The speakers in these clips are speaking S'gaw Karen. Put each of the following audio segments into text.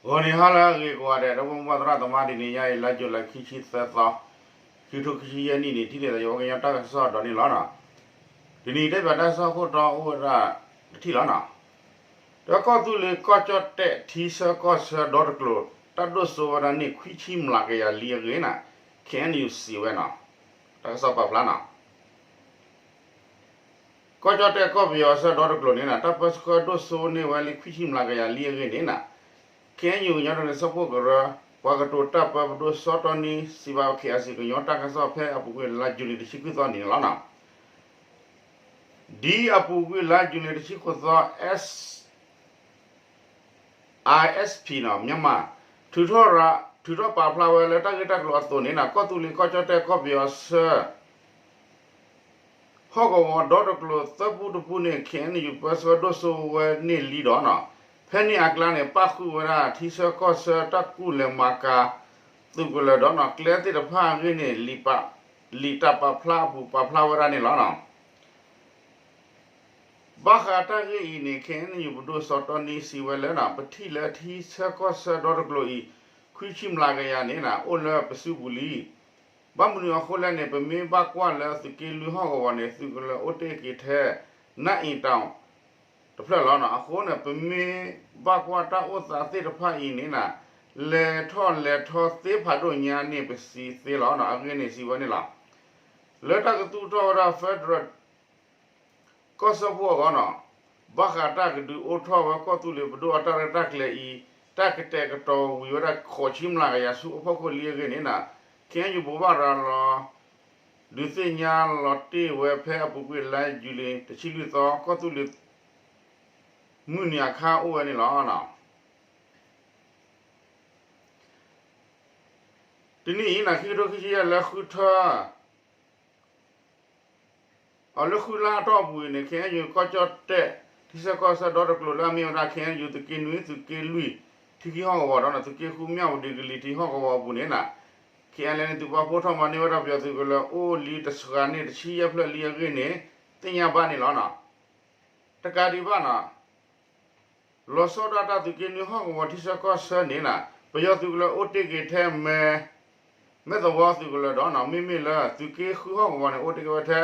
ဂီၤနံၤဟါလၢအဂ့ၤကိးဂၤဒဲး ဒီပုၢ်ဝဲၢ်သရၣ်သမါ တနံၤညါအံၤ လါယူၤလံ ခံဆံသၢသီ ခံထိခံဆံယဲၢ်နံၣ်န့ၣ် ထံၣ်န့ၢ်သးယဝဲကညီတၢ်ကစီၣ်ဒီးန့ၣ်လီၤနီၤ. တနံၤအံၤတဲဘၣ်တၢ်ကစီၣ်ခိၣ်တီအိၣ်ဝဲဒၣ်တထံၣ်လီၤနီၤ. ဒီးကီၢ်သူလ့ၤကီၢ်ကၠီၣ်တဲၣ်ထံဆၢကီၢ်ဆၢဒီတကျိၤ တၢ်ဒိၣ်စိဝဲဒၣ်န့ၣ် ခွံဆံမျးကယၤလံအဂ့ၢ်န့ၣ် ခ့ၣ်အဲၣ်ယူၣ် စံးဝဲနီၤ. တၢ်ကစီၣ်ပာ်ဖျါနီၤ. ကီၢ်ကၠီၣ်တဲၣ်ကီၢ်ပယီၤဆၢဒီတကျိၤန့ၣ်နီၤ တၢ်ပၢဆှၢဒိၣ်စိန့ၢ်ဝဲလံခွံဆံမျးကယၤလံအဂ့ၢ်န့ၣ်နီၤ ခ့ၣ်အဲၣ်ယူၣ် ကညီဒီကလုာ်စၢဖှိၣ်ကရၢ ပှၤကတိၤတၢ်ပၢပဒိၣ်စီတီနံ စံးဘၣ် ခ့ၣ်အဲၣ်ယူၣ် ကညီတၢ်ကစီၣ်ဖဲအပူၤကွံာ်လါယူၤလံ တဆံခွံသီန့ၣ်လီၤနီၤ. ဒ်အပူၤကွံာ်လါယူၤလံ တဆံဃိးသီ ISP နီၤ မြန်မာ ထုးထီၣ်ရ ထုးထီၣ်ပာ်ဖျါဝဲလၢတၢ်ဂ့ၢ်တၢ်ကျိၤအသိးန့ၣ်နီၤ ကီၢ်သူလ့ၤကီၢ်ကၠီၣ်တဲၣ်ကီၢ်ပယီၤဆၢ ဟီၣ်ကဝီၤဒီတကျိၤသၢပူတပူန့ၣ် ခ့ၣ်အဲၣ်ယူၣ် ပၢဆှၢဒိၣ်စိဝဲန့ၢ်လံဒီးနီၤ ဖဲန့ၣ်အကျါန့ၣ် ပၣ်ဃုာ်ဝဲဒၣ်ထံဆၢကီၢ်ဆၢတၢ်ကူၣ်လဲၤမၤကၤ သုးကလၢၤဒီးနီၤ ကျဲသ့ၣ်တဖၣ်အဂ့ၢ်န့ၣ် လံာ်တၢ်ပာ်ဖျါအပူၤပာ်ဖျါဝဲဒၣ်န့ၣ်လီၤနီၤ. ဘၣ်ဃးတၢ်ဂ့ၢ်အံၤန့ၣ် ခ့ၣ်အဲၣ်ယူၣ် ပဒိၣ်စီတီနံ စံးဝဲလၢနီၤ ပထံၣ်လၢထံဆၢကီၢ်ဆၢဒီတကျိၤအံၤ ခွံဆံမျးကယၤန့ၣ်နီၤ အိၣ်လၢပစုပူၤလံ. ဘၣ်မနုၤအဃိလဲၣ်န့ၣ် ပမ့ၢ်ဘၣ်ကွၢ်လၢသုးက့လွံၢ်ဟီၣ်ကဝီၤန့ၣ် သုးကလၢၤအိၣ်တ့ၢ်က့ၤထဲ နၢ်အ့ၣ်တီၣ် တဖျၢၣ်လီၤနီၤ. အဃိန့ၣ် ပမ့ၢ်ဘၣ်ကွၢ်တၢ်အိၣ်သးသ့ၣ်တဖၣ်အံၤန့ၣ်နီၤ လဲၤထီၣ်လဲၤထီသ့ဖးဒိၣ်ညါန့ၣ် ပစံးသ့လီၤနီၤ. အဂ့ၢ်န့ၣ်စံးဝဲန့ၣ်လီၤ. လၢတၢ်ကသူၣ်ထီၣ်ဝဲဒၣ် federal ကီၢ်စၢဖှိၣ်အဂီၢ်နီၤ ဘၣ်ဃးတၢ်ကဒုးအိၣ်ထီၣ်ဝဲကီၢ်သူလ့ၤပဒိၣ်အတၢ်ရဲၣ်တၢ်ကျဲၤအံၤ တၢ်ကတဲာ်ကတီၤဝံၤဝဲဒၣ်ဃိးဆံမျးကယၤဆူအဖီခိၣ်လံအဂ့ၢ်န့ၣ်နီၤ ခ့ၣ်အဲၣ်ယူၣ် ဘိးဘၣ်ရၤလီၤ ဒုးသ့ၣ်ညါလီၤတ့ၢ်ဝဲဖဲအပူၤကွံာ်လါယူၤလံ တဆံလွံၢ်သီ ကီၢ်သူလ့ၤ မုၢ်နံၤအခါအိၣ်ဝဲန့ၣ်လီၤ. တနံၤအံၤန့ၣ် ခံကထိခံဆံယဲၢ်လၢဃုထၢ အလၢဃုလါအတီၢ်ပူၤအံၤန့ၣ် ခ့ၣ်အဲၣ်ယူၣ် ကီၢ်ကၠီၣ်တဲၣ် ထံဆၢကီၢ်ဆၢဒီတကျိၤလၢအမ့ၢ်ဝဲဒၣ် ခ့ၣ်အဲၣ်ယူၣ် သုးက့နွံ သုးက့လွံၢ် ထံခံဟီၣ်ကဝီၤဒီး သုးက့ဃု မၠၣ်ဝတံၣ်ကလံၤထံးဟီၣ်ကဝီၤအပူၤန့ၣ်နီၤ ခ့ၣ်အဲၣ်ယူၣ်န့ၣ် သုးပာ်ဖှိၣ်ထီၣ်မၤန့ၢ်ဝဲဒၣ်ပယီၤသုးကလၢၤအိၣ်လံတစှၤန့ၢ်တဆံယဲၢ်ဖျၢၣ်လံအဂ့ၢ်န့ၣ် သ့ၣ်ညါဘၣ်န့ၣ်လီၤနီၤ. တကးဒံးဘၣ်နီၤ လီၤဆီဒၣ်တၢ်သုးက့နွံဟီၣ်ကဝီၤထံဆၢကီၢ်ဆၢန့ၣ်နီၤ ပယီၤသုးကလၢၤအိၣ်တ့ၢ်က့ၤထဲမဲ မဲၢ်သဝီသုးကလၢၤဒီးနီၤ မ့မ့ၢ်လၢသုးက့ဃုဟီၣ်ကဝီၤန့ၣ် အိၣ်တ့ၢ်က့ၤဝဲထဲ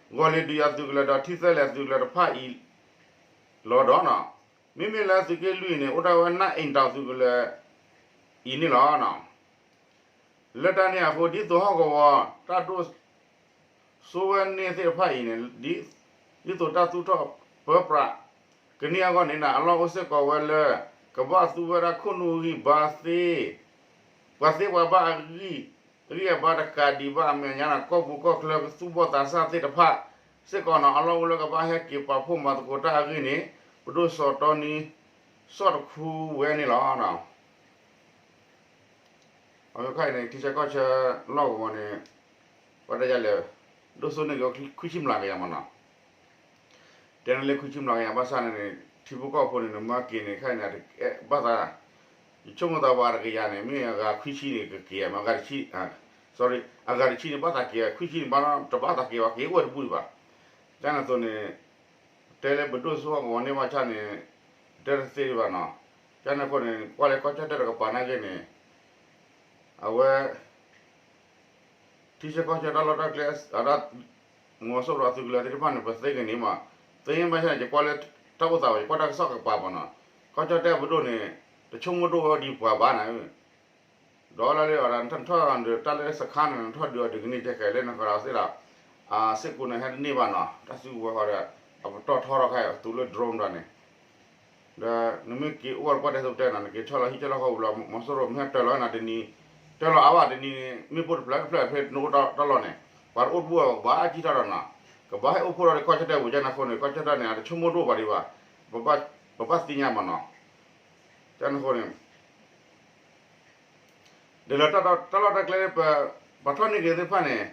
ဂီၤလ့ၤဒုးယၤသုးကလၢၤဒီးထံသၢလဲၣ်သုးကလၢၤတဖၣ်အံၤလီၤဒီးနီၤ မ့မ့ၢ်လၢသုးက့လွံၢ်န့ၣ် အိၣ်ဒၣ်ဝဲနၢ်အ့ၣ်တီၣ်သုးကလၢၤအံၤန့ၣ်လီၤ. လၢတၢ်န့ၣ်အဃိ ဒ်သိးဟီၣ်ကဝီၤတၢ်ဒိၣ် စိဝဲန့ၣ်သ့ၣ်တဖၣ်အံၤန့ၣ် ဒ်သိးတၢ်သူၣ်ထီၣ်ပၢပြးကန့ၢ်အဂီၢ်န့ၣ်နီၤ အလီၢ်အိၣ်စ့ၢ်ကီးဝဲလၢ ကဘၣ်သူဝဲဒၣ်ခိၣ်နူာ်ဂံၢ်ဘါသ့ ပှၤသ့ပှၤဘၣ်အဂံၢ် အဂံၢ်အဘါတကးဒံးဘၣ်အမဲာ်ညါနီၤ ကီၢ်ပူၤကီၢ်ချၢကသူၣ်ဘီၣ်သးစၢ်သ့ၣ်တဖၣ်စ့ၢ်ကီးနီၤ အလီၢ်အိၣ်လၢကဘၣ်ဟဲက့ၤပာ်ဖှိၣ်မၤသကိးတၢ်အဂ့ၢ်န့ၣ် ပဒိၣ်စီၤတီနံ စီၣ်တခူဝဲန့ၣ်လီၤ. အဝဲခါအံၤန့ၣ် ထံဆၢကီၢ်ဆၢလီၢ်ကဝီၤန့ၣ် ပှၤတယၤလဲၣ် ဒိၣ်စိန့ၢ်က့ၤခွံဆံမျးကယၤမးနီၤ တဲန့ၣ်လၢခွံဆံမျးကယၤ ဘၣ်ဆၣ်န့ၣ်န့ၣ် ထံဖိကီၢ်ဖိန့ၣ် နမၤက့ၤန့ၣ် ခဲအံၤန့ၣ် ဘၣ်သး ယဆိကမိၣ်သးပှၤတကယၤန့ၣ် မ့ၢ်အဂၤခွံဆံန့ၣ် ကက့ၤမး အဂၤတဆံ sorry အဂၤတဆံန့ၣ် ဘၣ်သးက့ၤ ခွံဆံန့ၣ် ဘၣ်တဘၣ်သးက့ၤဘၣ် က့ၤအိၣ်ဝဲတဘူၣ်ဒံးဘၣ်. ကန့ၣ်အသိးန့ၣ် တဲလၢပဒိၣ်စိဟီၣ်ကဝီၤန့ၢ်ဘၣ်ဆၣ်န့ၣ် တဲတသ့ဒံးဘၣ်နီၤ. ကန့ၣ်အဃိန့ၣ် ကွၢ်လၢကီၢ်ကၠီၣ်တဲၣ်တကပၤနာ်က့န့ၣ် အဝဲ ထံဆၢကီၢ်ဆၢတၢ်လီၢ်တၢ်ကျဲ အတၢ် မီၤစိရိၤအသုးကလၢၤသ့ၣ်တဖၣ်န့ၣ် ပသ့က့ၤန့ၣ်မး သ့ဘၣ်ဆၣ်န့ၣ် ယကွၢ်လၢတၢ်အိၣ်သးဘၣ် ယကွၢ်တၢ်ကစီၣ်ကပၤဘၣ်နီၤ. ကီၢ်ကၠီၣ်တဲၣ်ပဒိၣ်န့ၣ် တဆိကမိၣ်ဒိၣ်ဝဲဒံးပှၤဘၣ်န့ၣ် ဒီးလၢလၢအီၤဒီး နထီၣ်ဒုးတၢ်လၢစခါန့ၣ် နထီၣ်ဒုးအီၤဒုးကန့ၢ်ကဲကဲလၢနဃီဒီးသ့ၣ်ဒီး အစ့ၢ်ကီးန့ၣ် ဟဲတန့ၢ်ဘၣ်နီၤ တၢ်စုကဝဲၤဃီဒီး အပတီၢ်ထီထီၣ်ခဲအံၤ သူလၢ drone ဒီးန့ၣ် ဒီးနမ့ၢ်က့ၤအိၣ်ဝဲပှၢ်တဲစိပတဲနီၤ နက့ၤဆီၣ်လီၤဟံၣ်ဆီၣ်လီၤဃီဝံၤလီၤ မီၤစိရိၤမ့ၢ်ဟဲတၢၤလီၤနၤတနံၤ တၢၤလီၤအါဘၣ်တနံၤန့ၣ် မ့ၣ်ပိၢ်တဖျၢၣ်တဖျၢၣ်ဖဲနအိၣ်တၢ်လီၢ်န့ၣ် ပှၤတအိၣ်တဘူၣ်ဘၣ် ကဘၣ်ကံၣ်ထီၣ်ဒီးနီၤ ကဘၣ်ဟဲအိၣ်ဖှိၣ်ဒီးကီၢ်ကၠီၣ်တဲၣ်ပူၤ ကန့ၣ်အဃိန့ၣ် ကီၢ်ကၠီၣ်တဲၣ်န့ၣ် အတဆိကမိၣ်ဒိၣ်ဘၣ်ဒံးဘၣ် ပဘၣ်သ့ၣ်ညါမးနီၤ ကန့ၣ်အဃိန့ၣ် ဒီးလၢတၢ်လီၢ်တၢ်ကျဲ ပှၤထီၣ်န့ၢ်က့ၤသ့ၣ်တဖၣ်န့ၣ်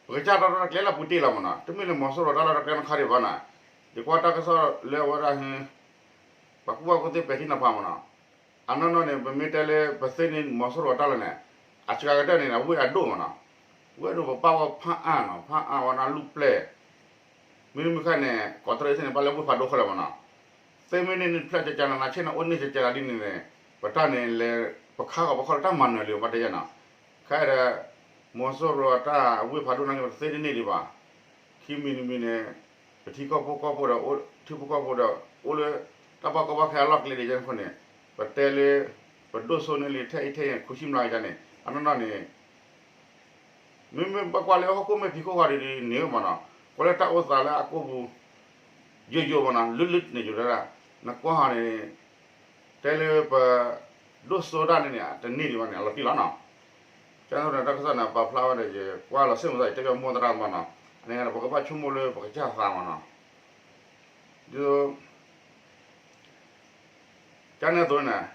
ပကစၢ်တၢ်လီၢ်တၢ်ကျဲလၢပူၤတ့ၢ်လီၤမးနီၤ တမ့ၢ်လၢမီၤစိရိၤတၢ်လီၢ်တၢ်ကျဲနီတခါဒံးဘၣ်နီၤ ယကွၢ်တၢ်ကစီၣ်လၢအဝဲဒၣ် ပှၤကူၣ်ဘၣ်ကူၣ်သ့ပဲာ်ထံနီၤဖးမးနီၤ အနီၢ်နီၢ်န့ၣ် ပမ့ၢ်တဲလၢပသ့န့ၣ်မီၤစိရိၤတၢ်လီၢ်န့ၣ် အစှၤကတၢၢ်န့ၣ် အဝ့ၢ်အဒိၣ်မးနီၤ ဝ့ၢ်အဒိၣ်ပပာ်ဝဲဖးအါနီၤ ဖးအါဝဲဒၣ်လူၢ်ပျဲၢ် မ့တမ့ၢ်ခါန့ၣ် ကီးတရံးသ့ၣ်န့ၣ် ဘၣ်လၢဝ့ၢ်ဖးဒိၣ်ခဲလၢာ်မးနီၤ သ့မ့ၢ်န့ၣ်န့ၣ်တဖျၢၣ်ကကနနၤဆ့ၣ်နီၤ အိၣ်န့ၢ်ကကနနၤဒ်န့ၣ်န့ၣ် ပတၢ်န့ၣ်လဲၤ ပခါဂီၤပခီၣ်လၢတၢ်မၤနၢၤလံ ပတဲယဲနီၤ, ခဲအံၤဒီး မီၤစိရိၤအတၢ်ဝ့ၢ်ဖးဒိၣ်နာ်က့ ပတသ့တန့ၢ်ဒံးဘၣ်, ခံမံၤတမံၤန့ၣ် ပထံကီၢ်ဖိကီၢ်ဖိဒီး ထံဖိကီၢ်ဖိဒီး အိၣ်လၢ တၢ်ဘၣ်ကီဘၣ်ခဲအလီၢ်ကျဲဒံးယဲန့ၣ်အဃိန့ၣ်, ပတဲလၢ ပဒိၣ်စိန့ၢ်လံထဲအံၤထဲအံၤ ခူဆံမျးကယၤန့ၣ် အနီၢ်နီၢ်န့ၣ် မ့မ့ၢ်ဘၣ်ကွၢ်လၢဟီၣ်ခိၣ်မဲာ်ဖံးခိၣ်ဃီဒ်န့ၣ်မ့ၢ်နီၤ, ကွၢ်လၢတၢ်အိၣ်သးလၢအကိာ်ပူၤ ယိယိမ့ၢ်နီၤ, လုၢ်လုၢ်န့ၣ်ယိဒၣ်, နကွၢ်ဟီန့ၣ် တဲလၢပ ဒိၣ်စိတၢ်န့ၣ်န့ၣ် တန့ၢ်ဒံးဘၣ်န့ၣ် အလီၤတံၢ်လီၤနီၤ, ကန့ၣ်တၢ်ကစီၣ်န့ၣ် ပာ်ဖျါဝဲဒီး ယကွၢ်လီၤစ့ၢ်မုာ်သး ယတဲပျီမိၢ်သရၣ်မ့ၢ်နီၤ, အန့ၣ်ဒီး ပကဘၣ်ဆိကမိၣ်လၢပကစၢ်သးမ့ၢ်နီၤ, ဒ်သိး ကန့ၣ်အသိးန့ၣ်,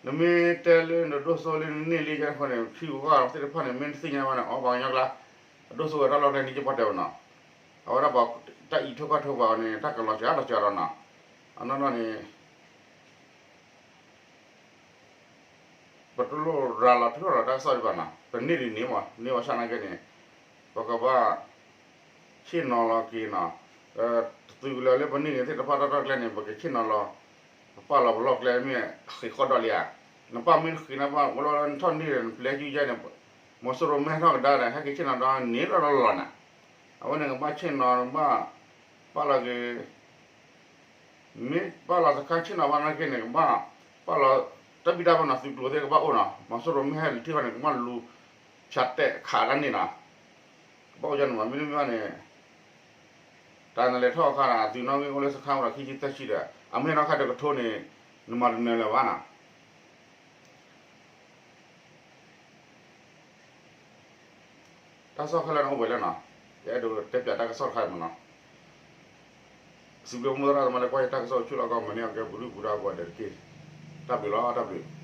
နမ့ၢ်တဲလၢနဒိၣ်စိလၢနန့ၢ်လံကဲန့ၣ်အဃိန့ၣ် ထံဂုၤကီၢ်ဂၤသ့ၣ်တဖၣ်န့ၣ် မ့ၢ်နသ့ၣ်ညါဘၣ်န့ၣ် အီၣ်ပှၤကညီကျါ အဒိၣ်စိဝဲတၢ်လီၢ်ကျဲန့ၣ် ယပှၤတဲဝဲနီၤ, အဝဲဒၣ်ပှၤတၢ်အံးထိၣ်ကီၢ်ထိၣ်ပှၤန့ၣ် တၢ်ကလီၤစှၤလီၤစှၤဒီးနီၤ, အနီၢ်နီၢ်န့ၣ် ပတလိၣ်ရၤလီၤထွံလီၤတၢ်ကစီၣ်ဒံးဘၣ်နီၤ, ပန့ၢ်ဒံးန့ၢ်မး န့ၢ်ဝဲဆၣ်နာ်က့န့ၣ်, ပကဘၣ် ဆ့ၣ်နီၤလီၤက့ၤနီၤ, တသုးကလၢၤလၢပန့ၢ်န့ၣ်သ့ၣ်တဖၣ်တၢ်လီၢ်ကျဲန့ၣ် ပကဆ့ၣ်နီၤလီၤ, ပပာ်လီၤပလီၢ်ကျဲမ့ၢ်ဃံးဃီဒီးလံဧါ, နပာ်မ့ၢ်ဃံးန့ၣ် ပှၤအိၣ်လီၤလၢနထီၣ်န့ၢ်ဒီးနပျဲကၠူယဲန့ၣ်, မီၤစိရိၤမ့ၢ်ဟဲထီၣ်ကဒါဒီး ဟဲက့ၤဆ့ၣ်နီၤဒီးန့ၢ်လီၤလီၤလီၤန့ၣ်, အဝဲန့ၣ်ကဘၣ်ဆ့ၣ်နီၤ ကဘၣ် ပာ်လီၤက့ၤ မ့ၢ်ပာ်လီၤတခါဆ့ၣ်နီၤဘၣ်နာ်က့န့ၣ် ကဘၣ် ပာ်လီၤ တၢ်ဘံၣ်တၢ်ဘၢနီၤ သုးကျိၤသ့ၣ်ကဘၣ်အိၣ်နီၤ, မီၤစိရိၤမ့ၢ်ဟဲလၢထံဃီန့ၣ် ကဘၣ်လူၤ ဖၠးတဲာ်ခးတၢ်န့ၣ်နီၤ, ကဘၣ်အိၣ်ယဲန့ၣ်မး မ့တမ့ၢ်ဘၣ်န့ၣ် တၢ်နလဲၤထီၣ်အခါဒီး သုးနီၣ်ဂံၢ်အိၣ်လၢစခါမ့ၢ်ဒီး ခံဆံသၢဆံဒီး အမ့ၢ်ဟဲထီၣ်ခါတကထိန့ၣ် နမၤတနၢၤလၢၤဘၣ်နီၤ တၢ်ကစီၣ်ခဲလၢာ်န့ၣ်အိၣ်ပှဲၤလၢနီၤ, ယအဲၣ်ဒိးတဲပၠးတၢ်ကစီၣ်တခါမ့ၢ်နီၤ, စံးဘျုးမိၢ်သရၣ်သမါလၢကွၢ်ယတၢ်ကစီၣ်အိၣ်ဆူၣ်လီၤကီၢ် မၤန့ၢ်အီၤကဲပူၤဒုၣ်ပူၤဒါပှၤဒဲးတက့ၢ်, တၢ်ဘျုးလီၤ တၢ်ဘျုး